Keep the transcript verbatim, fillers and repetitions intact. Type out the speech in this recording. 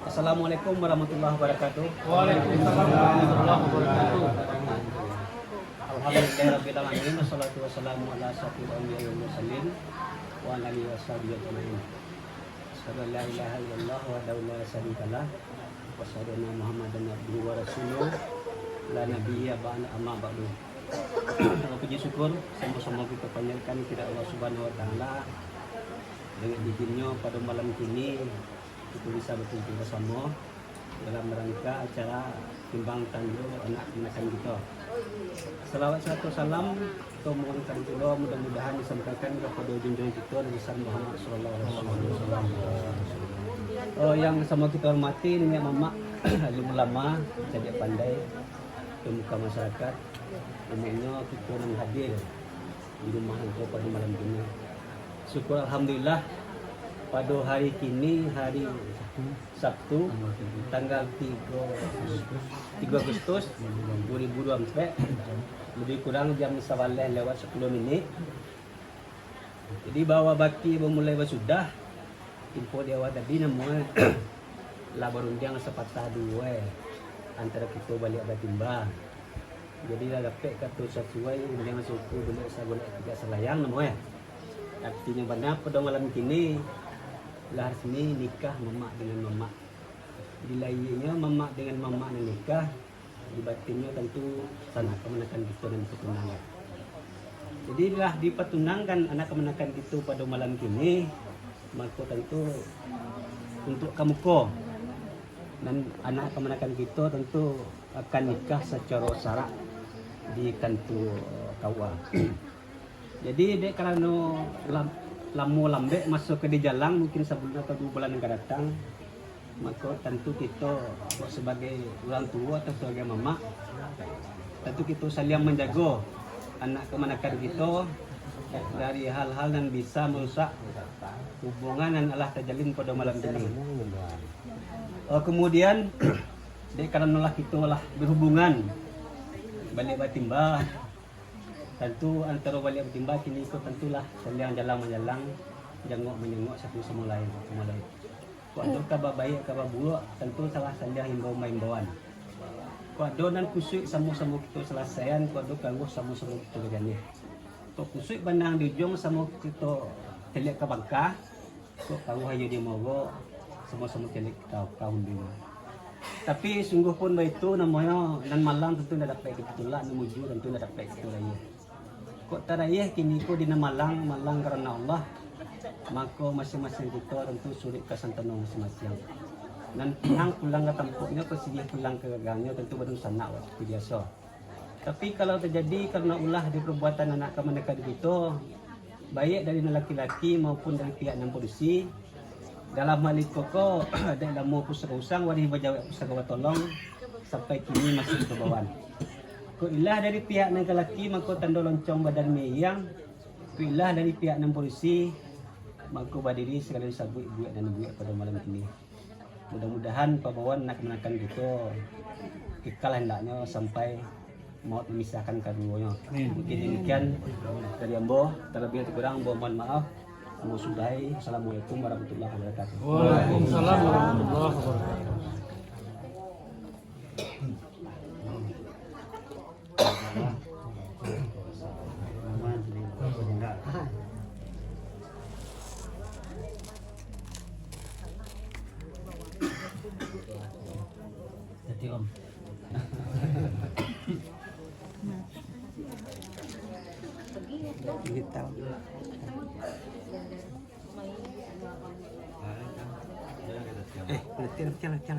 Assalamualaikum warahmatullahi wabarakatuh. Waalaikumsalam warahmatullahi wabarakatuh. Alhamdulillahirabbil alamin, wassalatu wassalamu ala asyrafil anbiya'i wal mursalin, wa ala alihi wa sahbihi ajmain. Asyhadu an la ilaha illallah wahdahu la syarikalah, wa asyhadu anna Muhammadan abduhu wa rasuluh, la nabiyya ba'da, amma ba'du. Puji syukur samo-samo kito panjatkan kepada Allah Subhanahu wa Taala. Dengan izinnyo, pado malam kini kito bisa bakumpua basamo dalam rangka acara timbang tando anak kamanakan kito. Salawat sarto salam kito mohonkan pulo, mudah-mudahan disampaikan kapado junjungan kito Nabi besar Muhammad sallallahu alaihi wasallam. Oh, yang samo kito hormati niniak mamak, alim ulama, cadiak pandai, pemuka masyarakat, umumnyo kito nan hadir di rumah angko pado malam kini. Syukur alhamdulillah, pado hari kini, hari Sabtu, tanggal tigo, tigo Agustus dua ribu dua puluh empat, lebih kurang jam sabaleh lewat sapuluah minit. Jadi, bahwa bakti bamulai basudah, info di awal tadi namonyo lah barundiang sapatah duo, eh, antaro kito baliak batimba. Jadi, lah dapek kato sasuai, rundiang suku, bulek sagolek tigo salayang namonyo. Artinyo bana, pado malam kini lah rasmi nikah mamak dengan mamak. Di lahianyo mamak dengan mamak nan nikah, di batinnyo tantu sanak kamanakan kito nan batunangan. Jadi, lah dipatunangkan anak kamanakan kito pado malam kini, mako tantu untuak ka muko, nan anak kamanakan kito tantu akan nikah sacaro sarak di kantua K U A. Jadi, dek karano lam-, lamo lambek maso ka dijalang, mungkin sabulan atau duo bulan nan ka datang, mako, tantu kito sabagai urang tuo atau sabagai mamak, tantu kito saliang manjago anak kamanakan kito dari hal-hal nan bisa marusak hubungan nan alah tajalin pado malam kini. Eh, kemudian, dek karano lah kito lah berhubungan baliak batimba, tantu antaro baliak batimba kini ko tantulah saliang jalang manjalang, jangok manyangok satu samo lain, samo lain. Kok ado kaba baiak, kaba buruak, tantu salah saliang imbau-imbauan. Kok ado nan kusuik, samo-samo kito salasaian, kok ado karuah, samo-samo kito bajaniah. Kok kusuik bandang di ujuang, samo kito caliak ka bangka, kok karuah iyo di muaro, samo-samo caliak ka, ka huluanyo. Tapi sungguah pun baitu namonyo, nan malang tantu indak dapek kito tulak, nan mujua tantu indak dapek kito raiah. Kok taraiah kini ko di nan malang, malang karano Allah, mako masing-masing kito tantu suruik ka santano masing-masing. Nan pinang pulang ka tampuknyo, kok siriah pulang ka gagangnyo, tantu badunsanak wakatu biaso. Tapi kalau tajadi karano ulah di perbuatan anak kamanakan kito, baiak dari nan laki-laki maupun dari pihak nan padusi, dalam hal iko ko, dek lamo pusako usang, warih bajawek pusako batolong, sampai kini masih babawaan. Kok ilah dari pihak nan laki, mako tando loncong badan miriang. Kok ilah dari pihak nan padusi, mako badiri sagalo disabuik buek nan dibuek pado malam kini. Mudah-mudahan pabawaan anak kamanakan kito kekal hendaknyo sampai maut memisahkan kaduonyo. Amin. Mungkin demikian dari ambo, talabiah kurang ambo mohon maaf. Ambo sudahi. Assalamualaikum warahmatullahi wabarakatuh. Waalaikumsalam warahmatullahi wabarakatuh. Jadi, Om. Ini tahu. Eh, betul, betul, betul.